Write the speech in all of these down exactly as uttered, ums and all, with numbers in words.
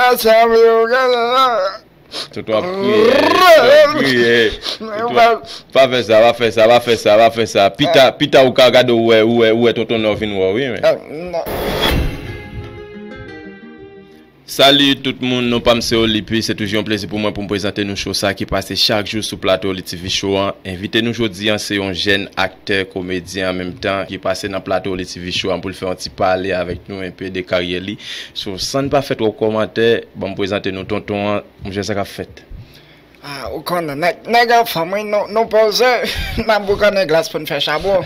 Sa m yo gade la. Toto ap kriye, Toto ap kriye. Toto ap, pa fè sa, pa fè sa, pa fè sa, pa fè sa. Pita, pita ou ka gade ou wè, ou wè, ou wè Tonton Nò vin wè w, wi, men. Salut tout moun, non pa m se Olipi, se toujou yon plezi pou mwen pou m prezante nou show sa ki pase chak jou sou plato Oli T V Show an. Envite nou jodi an se yon jèn aktè, komedyen an menm tan ki pase nan plato Oli T V Show an pou l fè yon ti pale avèk nou enpe de karyè li. So, san n pa fè twòp kòmantè, ban m prezante nou tonton an, monchè sa k ap fèt. Ah, ou konnen, nèg, nèg an fanm, wi, nou, nou poze, n ap boukannen glas pou n fè chabon.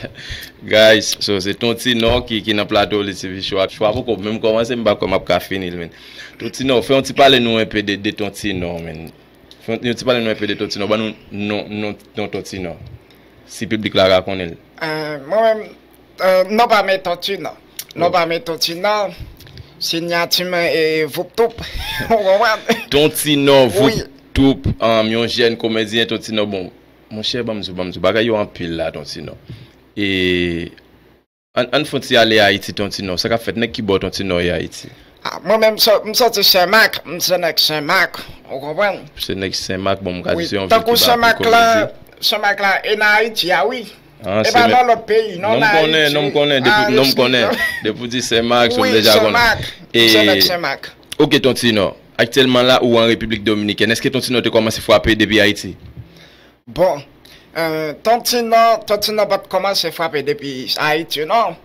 Guys, so se Ton Tinò ki, ki nan plato Oli T V Show a. Show a poko menm kòmanse, m pa kwè m ap ka fini l, men. Ton Tinò, fè yon ti pale nou enpe de, de Ton Tinò, men. Fè yon, yon ti pale nou enpe de Ton Tinò, ban nou non, non, non Ton Tinò. Si piblik la ka konnen l. Eh, mwen menm, eh, non pa m e Ton Tinò. Non pa m e Ton Tinò. Sinyati mwen e Voup Toup. Ou konprann? Ton Tinò, Voup Toup, um, yon jèn komedyen, Ton Tinò, bon, monchè, ban m di w, ban m di w, bagay yo anpil la, Ton Tinò. E ann, ann fè yon ti ale Ayiti, Ton Tinò. Sa k ap fèt, nèg ki bò Ton Tinò ye Ayiti? Ah, mwen menm, m sò-, m sòti Senmak, m se nèg Senmak, ou konprann? Se nèg Senmak, bon, m ka di se yon vil ki pa pi komedi. Senmak la, e nan Ayiti a, wi. Ah, e pa nan lòt peyi, non, nan Ayiti. Non, m konnen, depi, non, m konnen. Depi w di Senmak, so m deja konnen. Wi, Senmak, m se nèg Senmak. Ok, Ton Tinò, aktyèlman la, ou an Repiblik Dominikèn. Èske Ton Tinò te kòmanse frape depi Ayiti? Bon, eh, Ton Tinò, Ton Tinò pa t kòmanse frape depi Ayiti, non.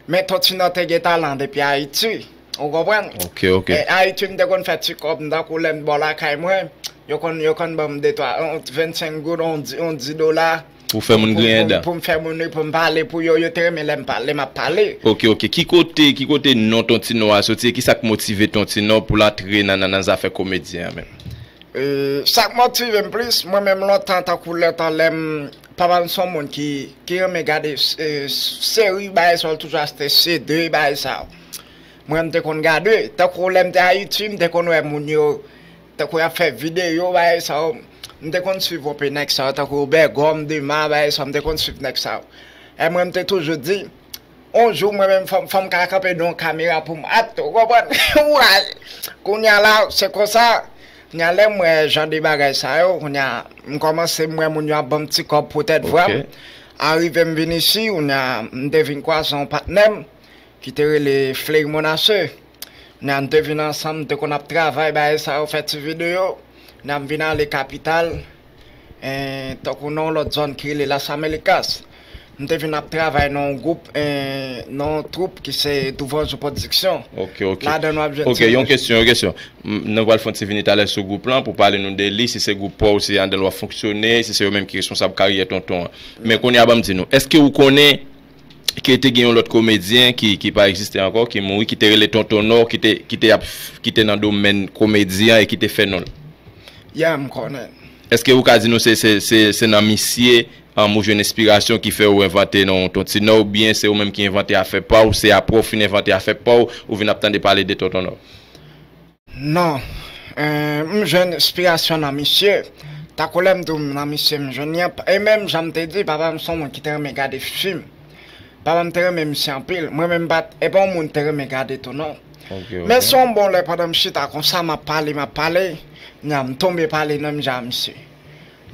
Men Ton Tinò te gen talan depi Ayiti. Ou konprann? Ok, ok. E Ayiti, m te konn fè ti kòb, m tankou lè m bò lakay mwen, yo konn, yo konn ban m de twa, on, vennsenk goud, on di, on di dola. Pou fè moun griyen dan. Pou m fè moun ri, pou m pale pou yo, yo te renmen lè m pale, lè m ap pale. Ok, ok. Ki kote, ki kote non Ton Tinò a soti? E kisa k motive Ton Tinò pou l antre nan, nan, nan zafè komedyen an menm? Eh, sa k motive m plis, mwen menm lontan, tankou lontan, lè m, papa m se yon moun ki, ki renmen gade, eh, seri, bagay sa yo, l toujou achte C D, bagay sa yo. Mwen, m te konn gade, tankou lè m te Ayiti, m te konn wè moun yo, tankou y ap fè videyo, bagay sa yo. M te konn swiv yon pe nèg sa yo, tankou Bègòm, Dema, bagay sa yo, m te konn swiv nèg sa yo. E mwen, m te toujou di, yon jou, mwen menm, fò m, fò m ka kanpe devan yon kamera pou m akte, ou konprann? Way! Kounye a la, se konsa, kounye a, lè m wè jan de bagay sa yo, kounye a, m kòmanse, m wè moun yo ap ban m ti kòb poutèt vwa m. Ok. Arive m vin isi, kounye a, m te vin kwaze yon patnè m ki te rele Fleury Monaseux. Kounye a, n te vin ansanm, n te konn ap travay, bagay sa yo, fè ti videyo. Kounye a, m vin ale kapital, eh, tankou nan yon lòt zòn ki rele Las Américas. M te vin ap travay nan yon gwoup, eh, nan yon twoup ki se Douvanjou Production. Ok, ok. Ladan nou ap jwenn ti... Ok, yon kesyon, yon kesyon. M, nou pral fè yon ti vini talè sou gwoup lan pou pale nou de li, si se gwoup pa w, si anndan l w ap fonksyone, si se yo menm ki responsab karyè tonton an. Men kounye a, ban m di nou, èske ou konnen ke te gen yon lòt komedyen ki, ki pa egziste ankò, ki mouri, ki te rele Tonton Nò, ki te, ki te ap, ki te nan domèn komedi an e ki te fè non l? Ya, m konnen. Èske ou ka di nou se, se, se, se nan misye, um, ou jwenn enspirasyon ki fè ou envante non Ton Tinò, oubyen se ou menm ki envante afè pa w, se apre w fin envante afè pa w, ou vin ap tande pale de Tonton Nò? Non. Eh, m jwenn enspirasyon nan misye. Tankou lè m di w m nan misye, m jwenn li an. E menm jan m te di, papa m se yon moun ki te renmen gade fim. Papa m te renmen misye anpil. Mwen menm, m pa t, e pa yon moun te renmen gade tou, non. Ok, ok. Men se yon bon lè, pandan m chita konsa, m ap pale, m ap pale, nya m tonbe pale nan misye.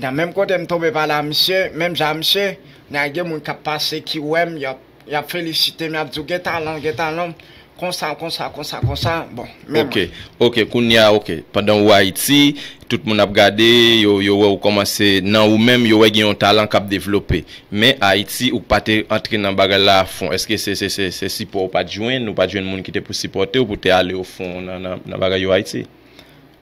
Nan menm kote m tonbe pale a misye, menm jan a misye, nya gen moun k ap pase ki wè m, y ap Y ap felisite m, y ap di w gen talan, gen talan, konsa, konsa, konsa, konsa. Bon, men... Ok, mwen, ok, kounye a, ok. Pandan ou Ayiti, tout moun ap gade, yo, yo wè ou kòmanse nan ou menm, yo wè gen yon talan k ap devlope. Men Ayiti, ou pa te antre nan bagay la a fon. Èske se, se, se, se sipò ou pa t jwenn, ou pa t jwenn moun ki te pou sipòte w, pou te ale o fon nan, nan, nan bagay yo Ayiti?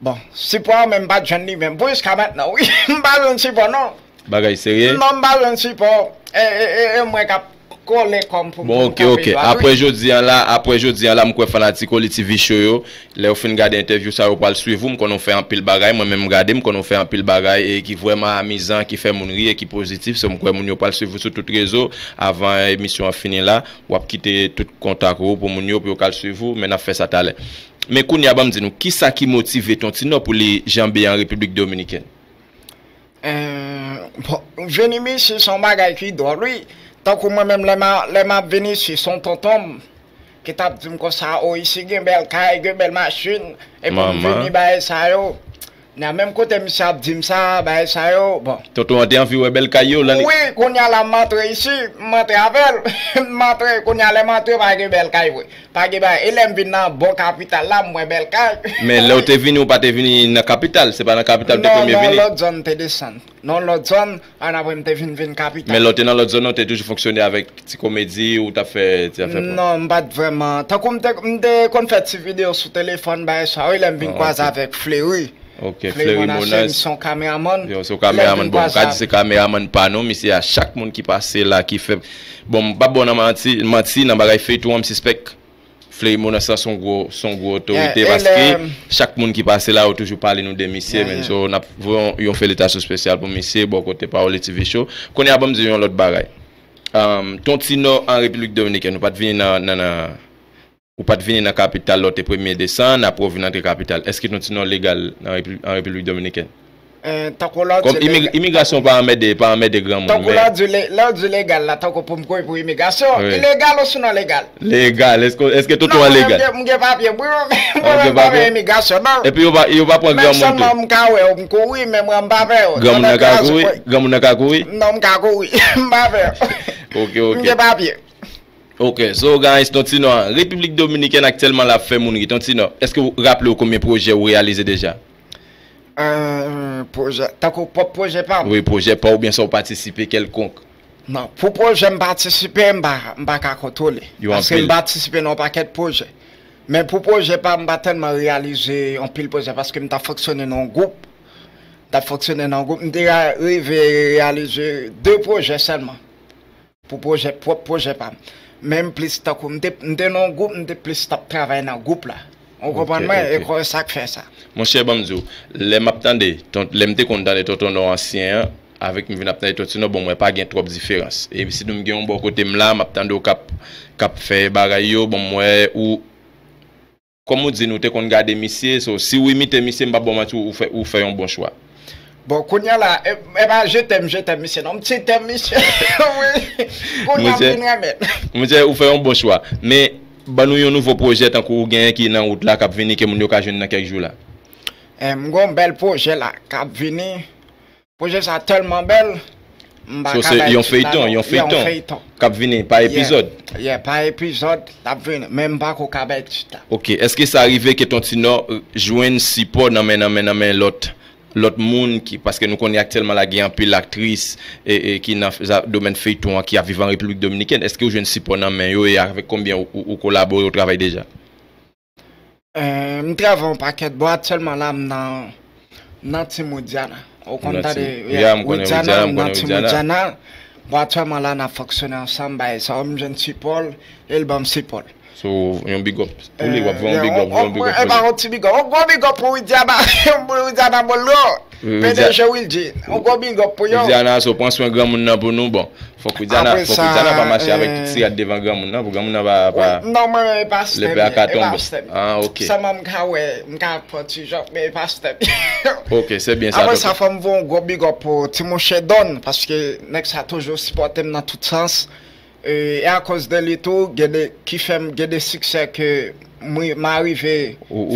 Bon, sipò an menm m pa t jwenn li menm pou jiska mentnan, wi. M pa jwenn sipò, non. Bagay serye? Non, m pa jwenn sipò. E, e, e, e mwen k ap kole kò m pou m kanpe dwat, wi. Bon, ok, ok. Apre jodi an la, apre jodi an la, m kwè fanatik Oli T V Show yo, lè yo fin gade entèvyou sa, yo pral swiv ou. M konnen w fè anpil bagay. Mwen menm, m gade, m konnen w fè anpil bagay e ki vrèman amizan, ki fè moun ri e ki pozitif. So, m kwè moun yo pral swiv ou sou tout rezo. Avan emisyon an fini la, w ap kite tout kontak ou pou moun yo, pou yo ka al swiv ou. Men n ap fè sa talè. Men kounye a, ban m di nou, kisa ki motive Ton Tinò pou li janbe an Repiblik Dominikèn? Eh, bon, vin isi se yon bagay ki dwòl, wi. Tankou mwen menm, lè m a, lè m ap vin isi, se yon tonton m. ki t ap di m konsa, o, isi gen bèl kay, gen bèl machin, epi m vini bagay sa yo. Nan menm kote misye ap di m sa, bagay sa yo, bon. Tonton an te anvi wè bèl kay yo, lan li. Wi, kounye a la, m antre isi, m antre avè l. M antre, kounye a, lè m antre, pa gen bèl kay vre. Pa gen bagay. E lè m vin nan bon kapital la, m wè bèl kay. Men lè w te vini, ou pa te vini nan kapital, se pa nan kapital w te premye vini. Non, nan lòt zòn m te desann. Nan lòt zòn, ann apre m te vin, vin kapital. Men lè w te nan lòt zòn nan, w te toujou fonksyone avèk ti komedi, ou t ap fè ti afè pa w? Non, m pa t vrèman. Tankou m te, m te konn fè ti videyo sou telefòn, bagay sa, wi, lè m vin kwaze avèk Fleury. Ok, Fleury Monas, se yon kameramann. Yo, se yon kameramann. Bon, m ka di se kameramann pa nou, misye a chak moun ki pase la, ki fè, bon, m p ap ba w nan manti, manti, nan bagay feyton an, m sispèk Fleury Monas la se yon gwo, se yon gwo otorite, paske chak moun ki pase la, yo toujou pale nou de misye, men so, n ap voye yon, yon felisitasyon espesyal pou misye, bò kote Paoli T V Show. Kounye a, ban m di yon lòt bagay. Ton Tino an Repiblik Dominikèn, ou pa t vini nan, nan, nan, ou pa t vini nan kapital lè w te premye desann, apre w vin antre kapital. Èske Ton Tino legal nan Repiblik, an Repiblik Dominikèn? Tankou lè w di legal. Imigrasyon pa anmède, pa anmède granmoun, tankou lè w di, lè w di legal la, tankou pou m kouri pou imigrasyon, ilegal ou sinon legal? Legal. Èske, èske Tonton an legal? Non, mwen menm, m gen papye, mwen menm, mwen menm pa gen imigrasyon, non. Epi yo pa, yo pa pran granmoun tou? Mwen sèlman m ka wè yo, m kouri, men mwen m pa fè yo. Granmoun nan ka kouri? Granmoun nan ka kouri? Non, m ka kouri. M pa fè yo. Ok, ok. M gen papye. Ok, so guys, Ton Tino an Repiblik Dominikèn aktyèlman l ap fè moun ri. Ton Tino, èske w raple w konbyen pwojè ou reyalize deja? Pwojè, tankou pwòp pwojè pa m? Wi, pwojè pa w oubyen sa w patisipe kèlkonk? Non, pou pwojè m patisipe, m pa, m pa ka kontwole. Paske m patisipe nan yon pakèt pwojè. Men pou pwojè pa m, m pa tèlman reyalize anpil pwojè paske m t ap fonksyone nan yon gwoup. M t ap fonksyone nan yon gwoup. M te rive reyalize de pwojè sèlman. Pou pwojè, pwòp pwojè pa m. Men m plis tankou, m te, m te nan yon gwoup, m te plis t ap travay nan gwoup la. Ou konprann mwen? E kò sa k fè sa. Monchè, ban m di w, lè m ap tande, lè m te konn tande Tonton Nò ansyen an, avèk m vin ap tande Ton Tino, bon, m wè pa gen twòp diferans. E sitou m gen yon bò kote m la, m ap tande w k ap, k ap fè bagay yo, bon, m wè ou, kòm ou di, nou te konn gade misye, so, si w imite misye, m p ap ba w manti, ou fè, ou fè yon bon chwa. Bon, kounye a la, e, e pa je t'aime, je t'aime misye, non, m ti t'aime misye. Wi. Kounye a m vin renmen l. Monchè, ou fè yon bon chwa. Men, ban nou yon nouvo pwojè tankou ou genyen ki nan wout la, k ap vini, ke moun yo ka jwenn nan kèk jou la. Eh, m gen yon bèl pwojè la, k ap vini. Pwojè sa tèlman bèl, m pa ka bay tit la, non. So, se yon feyton, yon feyton k ap vini pa epizòd? Yeah, pa epizòd, l ap vini, men m pako ka bay tit la. Ok, èske sa rive ke Ton Tino, euh, jwenn sipò nan men, nan men, nan men lòt, lòt moun ki, paske nou konnen aktyèlman la gen anpil aktris e, e ki nan domèn feyton an ki ap viv an Repiblik Dominikèn. Èske ou jwenn sipò nan men yo e avèk konbyen ou, ou, ou kolabore, ou travay deja? Eh, m travay yon pakèt. Bon, aktyèlman la, m nan, nan Team Widiana. Ou konn tande, yeah, Widiana, m nan Team Widiana. Bon, aktyèlman la, n ap fonksyone ansanm, bay sa, m jwenn sipò l, e l ban m sipò l. So, yon big up. Pou li, w ap voye yon big up, voye yon big up pou li. E pa yon ti big up. Yon gwo big up pou Widiana. Pou Widiana Bolro. P D G Wildy. Yon gwo big up pou yo. Widiana, so, pran swen granmoun nan pou nou, bon. Fòk Widiana, fòk Widiana pa mache avèk tout ti rad devan granmoun nan, pou granmoun nan pa, pa... Non, mwen, e pastè m ye, e pastè m ye. Ah, ok. Sèlman m ka wè, m ka pran ti jòk, men e pastè m ye. Ok, se byen sa. Apre sa, fò m voye yon gwo big up pou ti monchè Don, paske nèg sa toujou sipòte m nan tout sans. E, e akoz de li tou, gen de, ki fè m gen de siksè ke mwen, m arive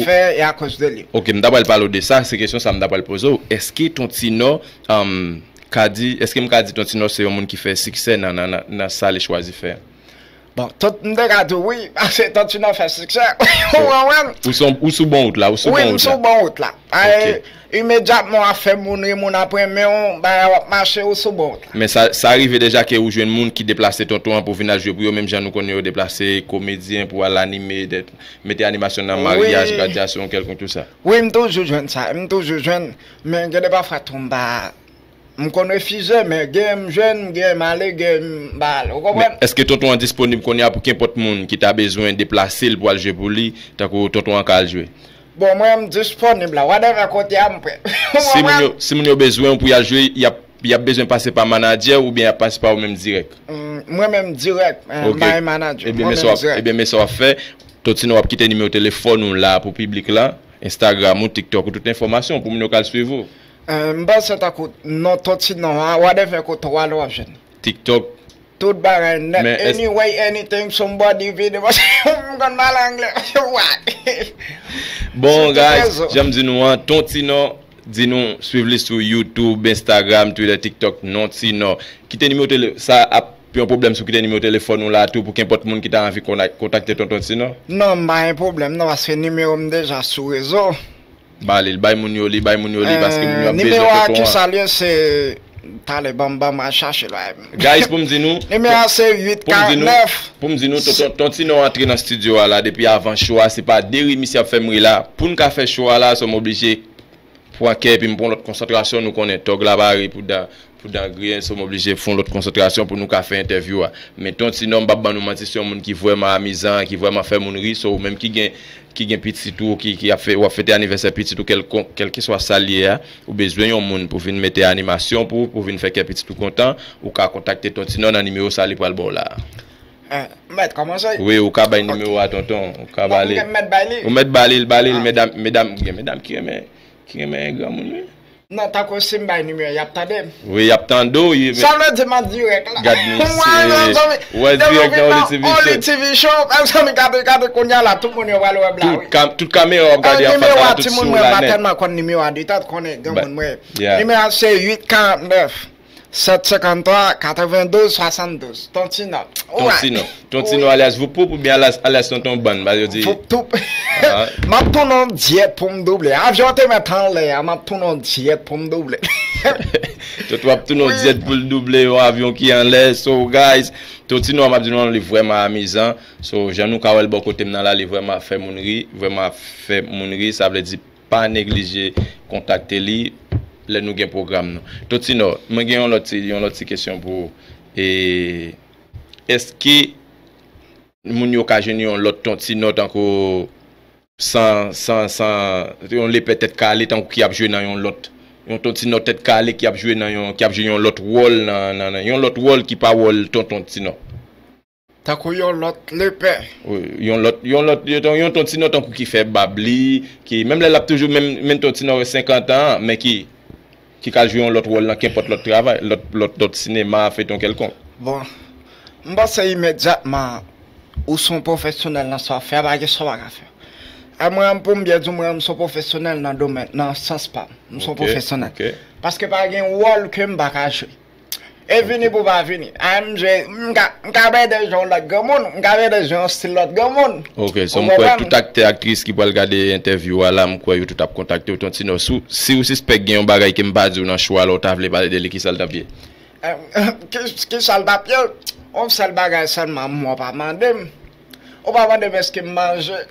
fè, e akoz de li. Ok, m ta pral pale w de sa, se kesyon sa m ta pral poze w. Èske Ton Tino, um, ka di, èske m ka di Ton Tino se yon moun ki fè siksè nan, nan, nan, nan sa li chwazi fè a? Bon, tout, m te ka di w wi, paske Ton Tino fè siksè. Ou konprann? Ou sou, ou sou bon wout la, ou sou bon wout la. Wi, m sou bon wout la. Ok. Imedyatman w ap fè moun ri, moun ap renmen w, bagay w ap mache, ou sou bon wout la. Men sa, sa rive deja ke ou jwenn moun ki deplase Tonton an pou vin al jwe pou yo, menm jan nou konnen yo deplase komedyen pou al anime, mete animasyon nan maryaj, gradyasyon, kèlkonk tou sa? Wi, m toujou jwenn sa, m toujou jwenn, men gen de pafwa tou m pa M konn refize, men gen m jwenn, gen m ale, gen m pa ale. Ou konprann? Men, èske Tonton an disponib kounye a pou kenpòt moun ki ta bezwen deplase l pou al jwe pou li, tankou Tonton an ka al jwe? Bon, mwen, m disponib la. Whatever kote a, m prè. Ou konprann? Si moun yo, si moun yo bezwen w pou y al jwe, y ap, y ap bezwen pase pa manadjè oubyen y ap pase pa ou menm dirèk? Mm, mwen menm dirèk, eh, m pa gen manadjè. Mwen menm dirèk. Ebyen, men sa w ap fè, Ton Tino, w ap kite nimewo telefòn ou la pou piblik la, Instagram ou, TikTok ou, tout enfòmasyon pou moun yo ka al swiv ou. Eh, m panse tankou non Ton Tino a, whatever kote w ale w ap jwenn li. TikTok, Tout bagay nèt. Anyway, anything, somebody, video. M konn pale anglè. Why? Bon, guys, jan m di nou an, Ton Tino, di nou swiv li sou YouTube, Instagram, Twitter, TikTok, non Tino. Kite nimewo telefòn, sa ap yon pwoblèm si w kite nimewo telefòn ou la tou pou kenpòt moun ki ta anvi kontakte Tonton Tino? Non, m pa gen pwoblèm non, paske nimewo m deja sou rezo. Ba li l, bay moun yo li, bay moun yo li, paske moun yo ap bezwen tonton an. Nimewo a kisa l ye, se talè ban m, ban m al chache l. Guys, pou m di nou, nimewo a se uit karant nèf. Pou m di nou, Tonton Tino antre nan estidyo a la depi avan show a, se pa de ri misye ap fè m ri la. Pou n ka fè show a la, so m oblije pran kè epi m pran lòt konsantrasyon, nou konnen tòg la pa ri pou dan pou dan griyen, so m oblije fè yon lòt konsantrasyon pou nou ka fè entèvyou a. Men Ton Tino, m p ap ban nou manti, se yon moun ki vrèman amizan, ki vrèman fè moun ri, so ou menm ki gen ki gen pitit ou, ki, ki ap fè, w ap fete anivèsè pitit ou, kèlkonk, kèlkeswa sa l ye a, ou bezwen yon moun pou vin mete animasyon pou ou, pou vin fè kè pitit ou kontan, ou ka kontakte Ton Tino nan nimewo sa li pral ba w la a. Eh, mèt kòmanse? Wi, ou ka bay nimewo a tonton, ou ka ba li. Mèt bay li? Ou mèt ba li l, ba li l, medam, medam, gen medam ki renmen, ki renmen granmoun wi. Non, tankou si m bay nimewo, y ap tande m. Wi, y ap tande w. Sa vle di m an dirèk la. Gad mesye. Ou wè dirèk nan Oli T V Show. Oli T V Show. Mezanmi, gade, gade kounye a la, tout moun yo pral wè m la, wi. Tout kamera w ap gade anfas la, tout sou la nèt. Nimewo a, timoun mwen pa tèlman konn nimewo a, detan konnen granmoun mwen. Nimewo a se uit karant nèf, sèt senkant twa, katrevendouz, swasanndouz. Ton Tino. Ton Tino. Ton Tino alyas Voup Poup oubyen alyas, alyas Tonton Bann, ba yo di. Voup Toup. M ap tounen yon dyèt pou m double. Avyon te mèt anlè a, m ap tounen yon dyèt pou m double. Tonton ap tounen yon dyèt pou l double yon avyon ki anlè. So, guys, Ton Tino, m ap di nou, li vrèman amizan. So, jan nou ka wè l bò kote m nan la, li vrèman ap fè moun ri, vrèman ap fè moun ri, sa vle di pa neglije kontakte li lè nou gen pwogram nou. Ton Tino, mwen gen yon lòt ti, yon lòt ti kesyon pou ou. E, èske moun yo ka jwenn yon lòt Ton Tino tankou san, san, san, yon lepè tèt kale tankou ki ap jwe nan yon lòt, yon Ton Tino tèt kale ki ap jwe nan yon, ki ap jwe yon lòt wòl nan, nan, nan, yon lòt wòl ki pa wòl Tonton Tino? Tankou yon lòt lepè. Wi, yon lòt, yon lòt, yon, yon Ton Tino tankou ki fè bab li, ki, menm lè l ap toujou menm, menm Ton Tino senkant an, men ki, ki ka jwe yon lòt wòl nan kenpòt lòt travay, lòt, lòt, lòt sinema, feyton kèlkonk. Bon, m panse imedyatman, ou se yon pwofesyonèl nan sa w ap fè a, pa gen sa w pa ka fè. E mwen, pou m byen di w, mwen, m se yon pwofesyonèl nan domèn, nan sans pa m. M se yon pwofesyonèl. Paske pa gen wòl ke m pa ka jwe. E vini pou pa vini. A m jwe, m ka, m ka bay de jan yon lòt granmoun, m ka bay de jan yon stil lòt granmoun. Ok, so m kwè tout aktè, aktris ki pral gade entèvyou a la, m kwè yo tout ap kontakte w, Ton Tino. Si, si ou sispèk gen yon bagay ke m pa di w nan show a la, ou ta vle pale de li, kisa l t ap ye? Ki, kisa l t ap ye? Yon sèl bagay sèlman, m wè w pa mande m. Ou pa mande m èske m manje.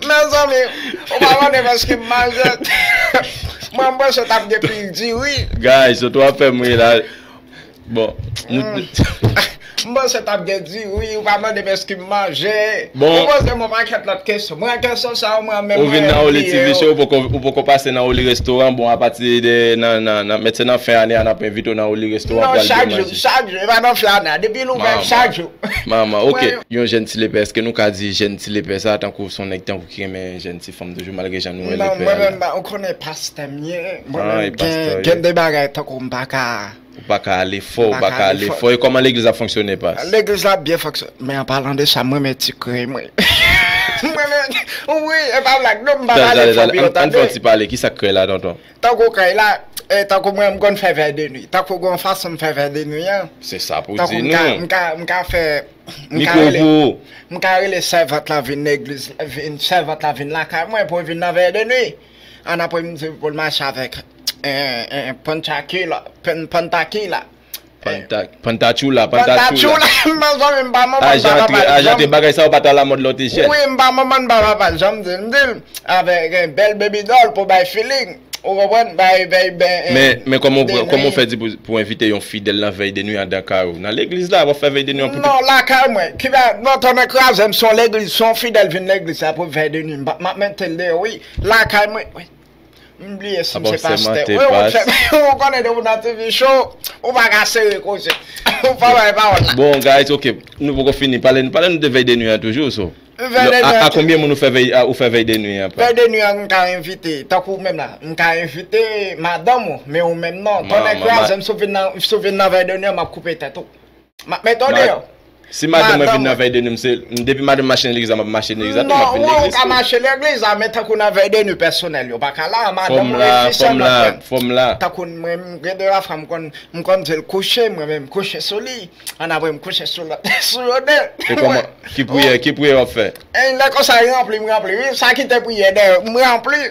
Mezanmi, ou pa mande m èske m manje. Mwen, m panse t ap gen pil diri. Guys, ou tou ap fè m ri la. Bon. M panse t ap gen diri, ou pa mande m èske m manje. Bon. Ou poze m yon pakèt lòt kesyon. Mwen, kesyon sa yo, mwen menm, mwen bliye yo. Ou vin nan Oli T V Show, ou poko, ou poko pase nan Oli Restoran. Bon, apati de, nan, nan, nan, mèt se nan fen ane a, n ap envite w nan Oli Restoran pou al byen manje. Non, chak jou, chak jou. E pa nan fen ane a. Depi l ouvè, chak jou. Manman, ok. Yon jèn ti lepè, èske nou ka di jèn ti lepè sa, tankou se yon nèg tankou ki renmen jèn ti fanm toujou, malgre jan nou wè lepè a la? Non, mwen menm, ou konnen pastè m ye, mwen menm gen, gen de bagay tankou m pa ka. Ou pa ka ale fò, ou pa ka ale fò. E kòman legliz ap fonksyone, pas? Legliz la ap byen fonksyone. Men an palan de sa, m renmen ti krèy mwen. M renmen, wi, e pa blag, non, m pa pale fò pou yo tande. Ann fè yon ti pale, kisa k krèy la, tonton? Tankou kay la, e, tankou mwen, m konn fè vèy de nwi. Tankou gon fason m fè vèy de nwi an. Se sa pou di nou. Tankou m ka, m ka, m ka fè, m ka rele, m ka rele sèvant lan vin legliz, vin, sèvant lan vin lakay mwen pou l vin nan vèy de nwi. Annapre m di pou l mache avèk, e, e, pantakila, pan-, pantakila. Panta, Pantatchoula, Pantatchoula. Pantatchoula, mezanmi, m pa manman, m pa papa l janm. Ajan te bagay sa yo pa t alamòd lè w te jèn. Wi, m pa manman, m pa papa l janm di, m di l, avèk, eh, bèl baby doll pou bay feeling. Ou konprann? Bay, bay, bay, eh, men, men kòman w, kòman w fè di pou, pou envite yon fidèl nan vèy de nwi anndan kay ou? Nan legliz la, w ap fè vèy de nwi an pou tout. Non, lakay mwen. Ki ba, non, tonnè kraze m, se yon legliz, se yon fidèl vin legliz la pou vèy de nwi. M ap, m ap mete l deyò, wi. Lakay mwen, wi. M bliye si m se pastè. Wi, ou fè, ou konnen depi w nan T V show, ou pa ka sere koze. Ou pa bay pawòl la. Bon, guys, ok. Nou poko fini. Pale, pale nou de vèy de nwi an toujou, so. Vèy de nwi an. A konbyen moun ou fè vèy, ou fè vèy de nwi an? Vèy de nwi an, m ka envite, tankou ou menm la, m ka envite madanm ou, men ou menm non. Tonnè kraze m, si w vin nan, si w vin nan vèy de nwi an, m ap koupe tèt ou. M ap mete w deyò. Si madanm mwen vin nan vèy de nwi, m se, depi madanm mache nan legliz la, m ap mache nan legliz la tou, m ap vin legliz tou. Non, ou ka mache legliz la, men tankou nan vèy de nwi pèsonèl, yo pa ka la, madanm ou e fi sèlman k la. Tankou mwen, m gen de lafwa, m konn, m konn di l kouche, mwen menm, m kouche sou li. Annapre, m kouche sou lòt, sou yo de. E kòman, ki priyè, ki priyè w ap fè? E lè konsa, ranpli, m ranpli, wi. Sa ki te priyè, dèyè, m ranpli.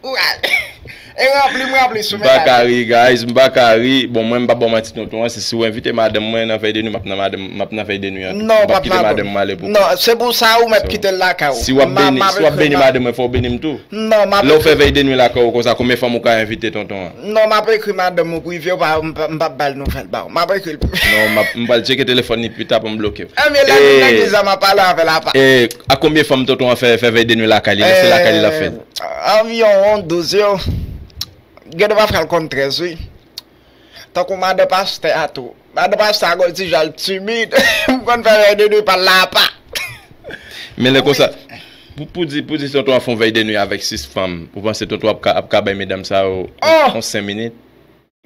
Ou E ranpli, m ranpli sou medam. M pa ka ri, guys, m pa ka ri. Bon, mwen, m pa ba w manti, tonton an, si, si w envite madanm mwen nan vèy de nwi, m ap nan madanm, m ap nan vèy de nwi an tou. Non, m p ap kite madanm mwen ale pou kont. Non, se pou sa ou mèt kite l lakay ou. Si w ap beni, si w ap beni madanm mwen, fò w beni m tou. Non, m ap ekri. Lè w fè vèy de nwi lakay ou konsa, konbyen fanm ou ka envite, tonton an? Non, m ap ekri madanm ou prive, ou pa, m p ap, m p ap ba l nouvèl ba ou. M ap ekri l. Non, m ap, m pral tcheke telefòn li pita pou m bloke w. Ebyen, lè m vin legliz la, m ap pale avè l apa. E a konbyen fanm tonton an fè, fè vèy de nwi lakay li? Lè se lakay li l ap fè l. Anviwon douz yo. Gen de pafwa l konn trèz, wi. Tankou madan pastè a tou. Madan pastè a gon ti jan l timid. M konn fè vèy de nwi pa l la apa. Men lè konsa, pou, pou di, pou di tonton an fè yon vèy de nwi avèk sis fanm, ou panse tonton ap ka, ap ka bay medam sa yo yon senk minit?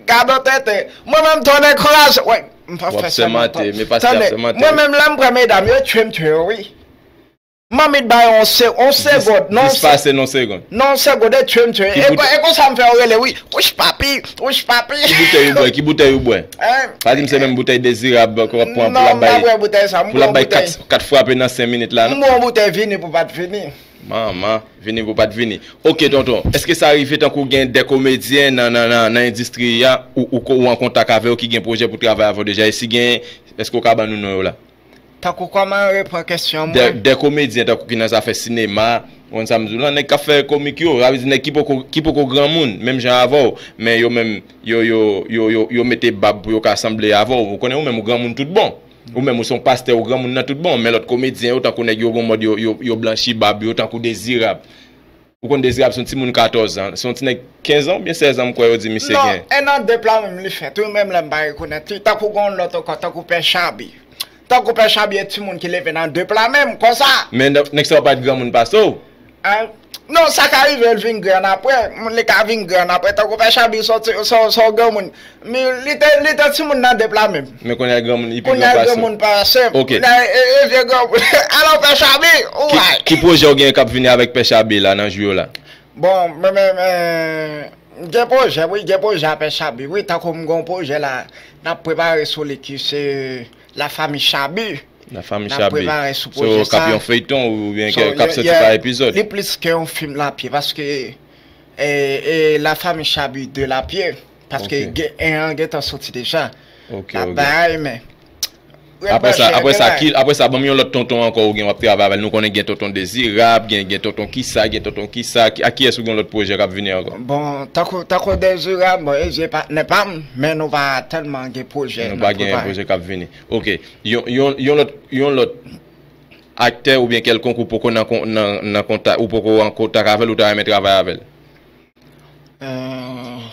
Gade yon tenten. Mwen menm, tonnè kraze. Wè, m pa fè sèmante. Tande, mwen menm, lè m pran medam, yo tchwe m tchwe yo, wi. Manmit bay on se, on segond, non. Dispase nan segond. Non, segond, e tchwe m tchwe. E konsa m fè yo rele, wi. Wouch papi, wouch papi. Ki boutèy ou bwè? Ki boutèy ou bwè? Pa di m se menm boutèy Dezirab ke w ap pran pou l ap bay, pou l ap bay kat, kat frape nan senk minit la, non? M bwè yon boutèy vini pou pa t vini. Manman, vini pou pa t vini. Ok, tonton. Èske sa rive tankou gen de komedyen nan, nan, nan, nan endistri a, ou, ou, ou an kontak avè yo ki gen pwojè pou travay avè w deja? E si gen, èske w ka ban nou non yo la? Tankou kòman reprann kesyon mwen? De, de komedyen tankou ki nan zafè sinema, ou konn sa m di w lan, nèg k ap fè komik yo, sa vle di nèg ki poko, ki poko granmoun, menm jan avè w, men yo menm, yo, yo, yo, yo, yo mete bab pou yo ka sanble avè w. Ou konnen ou menm ou granmoun tout bon. Ou menm ou se yon pastè, ou granmoun nan tout bon, men lòt komedyen yo, tankou nèg yo gon mòd yo, yo, yo blanchi bab yo, tankou Dezirab. Ou konn Dezirab se yon timoun katòz an, se yon ti nèg kenz an oubyen sèz an m kwè yo di misye gen. Non, e nan dep la menm li fèt, wi, menm lè m pa rekonèt li. Tankou gen yon lòt ankò, tankou Pè Chabi. Tankou Pè Chabi e timoun ki leve nan dep la menm, konsa. Men nèg sa yo pa t granmoun pase w. Non, sa ka rive l vin grann apre, li ka vin grann apre, tankou Pè Chabi se yon ti, se yon, se yon granmoun. Men li te, li te timoun nan dep la menm. Men kounye a granmoun, li pi gran pase w. Kounye a granmoun pase m. Ok. Kounye a e, e vye granmoun. Alò, Pè Chabi, ou bay. Ki, ki pwojè w gen k ap vini avèk Pè Chabi la, nan jou yo la? Bon, mwen menm, eh, gen pwojè, wi, gen pwojè a Pè Chabi, wi, tankou m gen yon pwojè la, n ap prepare sou li ki se La Famille Chabi. La Famille Chabi. N ap prepare sou pwojè sa. So, k ap yon feyton oubyen k ap soti pa epizòd? Li plis ke yon fim lapye, paske E, e La Famille Chabi de lapye, paske gen, en an gentan soti deja. Ok, ok. L ap bay, men. Apre sa, apre sa, ki, apre sa, ban m yon lòt tonton ankò ou gen w ap travay avè l. Nou konnen gen tonton Dezirab, gen, gen tonton kisa, gen tonton kisa. Ki, a kiyès ou gen yon lòt pwojè k ap vini ankò? Bon, tankou, tankou Dezirab, bon, e je patnè pa m, men nou pa tèlman gen pwojè n ap prepare. Nou pa gen pwojè k ap vini. Ok. Yon, yon, yon lòt, yon lòt aktè oubyen kèlkonk ou poko nan kon-, nan, nan kontak, ou poko an kontak avè l, ou ta renmen travay avè l? Euh,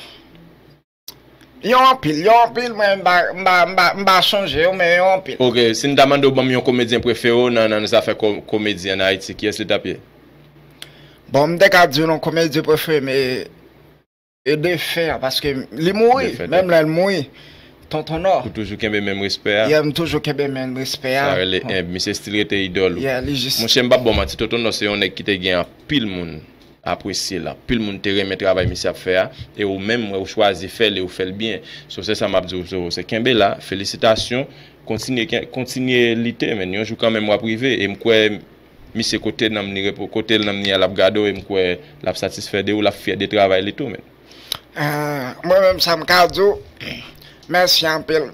yo anpil, yo anpil, mwen m pa, m pa, m pa, m pa sonje yo, men yo anpil. Ok, si n ta mande w ban m yon komedyen prefere w nan, nan zafè ko-, komedi ann Ayiti, kiyès li t ap ye? Bon, m te ka di w non komedyen prefere m, e e defen an, paske li mouri, menm lè l mouri, Tonton Nò. Ou toujou kenbe menm respè a? Yeah, m toujou kenbe menm respè a. Sa rele enb. Misye still rete idòl ou. Yeah, li jis. Monchè, m p ap ba w manti, Tonton Nò se yon nèg ki te gen anpil moun apresye l, anpil moun te renmen travay misye ap fè a, e ou menm, ou chwazi fè l e ou fè l byen. So, se sa m ap di w, so, se kenbe la, felisitasyon, kontinye, kontinye lite, men yon jou kanmenm w ap rive, e m kwè misye kote nanm li repo-, kote nanm li a l ap gade w, e m kwè l ap satisfè de ou, l ap fyè de travay li tou, men. Ah, mwen menm sa m ka di w, mèsi anpil.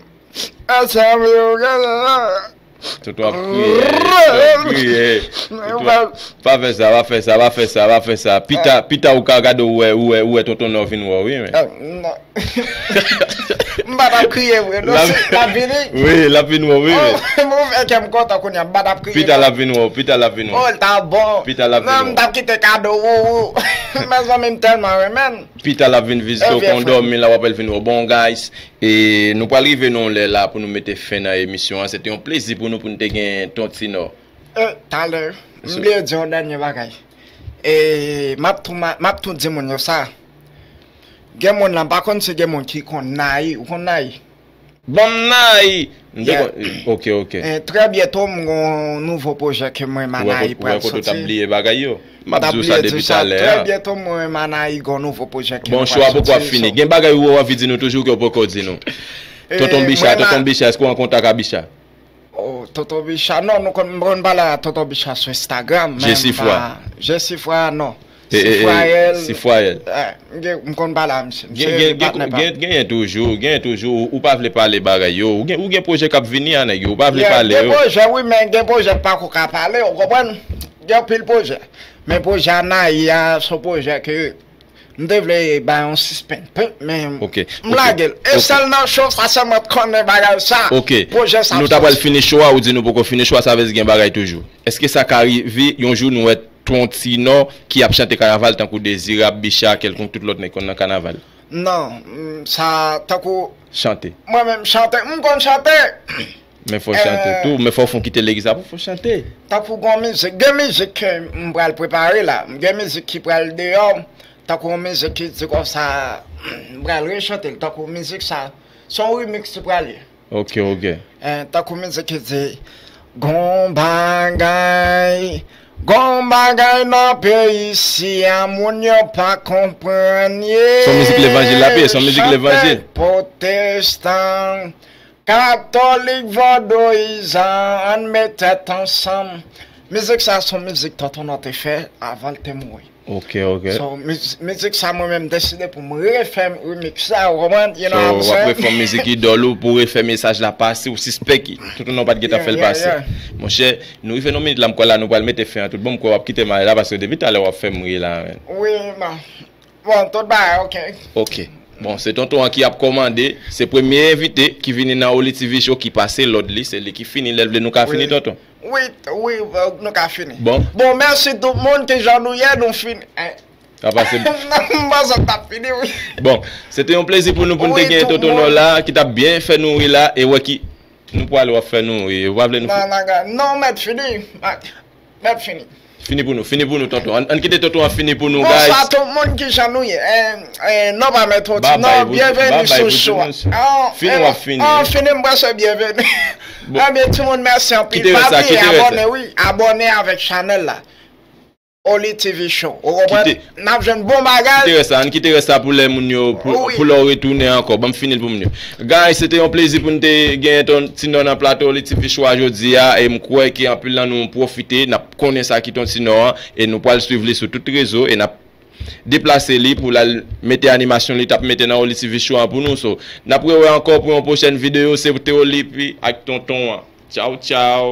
Mèsi anpil. Toto ap kriye, Toto ap kriye. Toto ap, pa fè sa, pa fè sa, pa fè sa, pa fè sa. Pita, pita ou ka gade ou wè, ou wè, ou wè Tonton Nò vin wè w, wi, men. Ah, non. M pa t ap kriye vre, non, l ap vini. Wi, l ap vin wè w, wi, men. Oh, mwen fè kè m kontan kounye a, m pa t ap kriye. Pita l ap vin wè w, pita l ap vin wè w. Oh, l ta bon. Pita l ap vin wè w. Non, m t ap kite kado, ou, ou. Mezanmi, m tèlman renmen l. Pita l ap vin vizite w, kon w dòmi la, w ap wè l vin wè w. Bon, guys, e nou pral rive nan yon lè la pou nou mete fen nan emisyon an. Se te yon plezi pou nou pou nou te gen Ton Tinò. E, talè, m bliye di yon dènye bagay. E, m ap tou, ma- m ap tou di moun yo sa. Gen moun la, m pa konn si gen moun ki konn Nayi. Ou konn Nayi? Bon, Nayi! M te konn, ok, ok. E, trè byento, m gon nouvo pwojè ke mwen, Manayi, pral soti. Ou wè kote w t ap bliye bagay yo? M ap di w sa depi talè a. Trè byento, mwen, Manayi, gon nouvo pwojè ke mwen pral soti. Bon, cho a poko ap fini. Gen bagay ou anvi di nou toujou ke w poko di nou? Tonton Bicha, Tonton Bicha, èske w an kontak ak Bicha? Oh, Tonton Bicha, non, nou konn, m konn pale a Tonton Bicha sou Instagram, men m pa, Jesifwa, non. Sifwayèl. Sifwayèl. M konn pale a misye. Misye patnè pa m. Genyen toujou, genyen toujou, ou pa vle pale bagay yo. Ou gen, ou gen pwojè k ap vini a nèg yo, ou pa vle pale yo. Gen pwojè, wi, men gen pwojè m pako ka pale, ou konprann? Gen anpil pwojè. Men pwojè a Nayi a, se yon pwojè ke m te vle bay yon sispenn, men m lage l. E sèl nan cho sa sèlman t konnen bagay sa. Ok. Pwojè sa ap soti. Nou ta pral fini cho a, ou di nou poko fini cho a, sa vle di gen bagay toujou. Èske sa ka rive yon jou nou wè Ton Tinò ki ap chante kanaval tankou Dezirab, Bicha, kèlkonk tout lòt nèg konn nan kanaval? Non, mm, sa tankou. Chante. Mwen menm chante, m konn chante. Men fò w chante tou, men fò w fon kite legliz la pou fò w chante. Tankou gon mizik, gen mizik ke m pral prepare la, gen mizik ki pral deyò, tankou yon mizik ki di konsa, m pral rechante l, tankou mizik sa, se yon remix li pral ye. Ok, ok. Eh, tankou mizik ki di, gon bagay, gon bagay nan peyi isi a, moun yo pa konprann ye. Se yon mizik levanjil l ap ye, se yon mizik levanjil. Chante pwotestan, katolik, vodouyizan, ann met tèt ansanm. Mizik sa se yon mizik tonton nan te fè avan l te mouri. Ok, ok. So, miz- mizik sa mwen menm m deside pou m refè remix sa, ou konprann? You know what I'm saying? So, w ap refè mizik idòl ou pou refè mesaj la pase, ou sispèk tonton nan w pa t gentan fè l pase. Yeah, yeah, yeah. Monchè, nou rive nan minit la, m kwè la nou pral mete fen an tout bon, m kwè w ap kite m ale la, paske depi talè w ap fè m ri la, men. Wi, man. Bon, tout bagay, ok. Ok. Bon, se tonton an ki ap kòmande. Se premye envite ki vini nan Oli T V Show ki pase lòd li. Se li ki fini. Lè l vle, nou ka fini, tonton. Wi, wi, euh, nou ka fini. Bon. Bon, mèsi tout moun. Kijan nou ye? Nou fini. Eh. Sa pase. M panse n t ap fini, wi. Bon, se te yon plezi pou nou, pou n te gen tonton an la, ki t ap byen fè nou ri la. E wè ki nou pwale w ap fè nou ri. Ou pa vle nou. Non, non, non, mèt fini. Mèt fini. Fini pou nou, fini pou nou, tonton. Ann, ann kite tonton an fini pou nou, guys. Bonswa tout moun, kijan nou ye? Eh, eh, non, pa mèt woti, non, byenveni sou show a. Fini, w ap fini. An, fini, m prèske byenveni. Bon. Ebyen, timoun, mèsi anpil. Pa bliye abòne, wi, abòne avèk chanèl la. Oli T V Show. Ou konprann? N ap jwenn bon bagay. Kite rès la, ann kite rès la pou lè moun yo, pou, pou lè w retounen ankò. Ban m fini l pou moun yo. Guys, se te yon plezi pou n te genyen Ton Tinò nan plato Oli T V Show a jodi a, e m kwè ke anpil nan nou pwofite, n ap konnen sa ki Ton Tinò an, e nou pral swiv li sou tout rezo, e n ap deplase li pou l al mete animasyon li t ap mete nan Oli T V Show an pou nou. So, n ap rewè ankò pou yon pwochèn videyo, se te Oli pi ak tonton an. Tchaw, tchaw.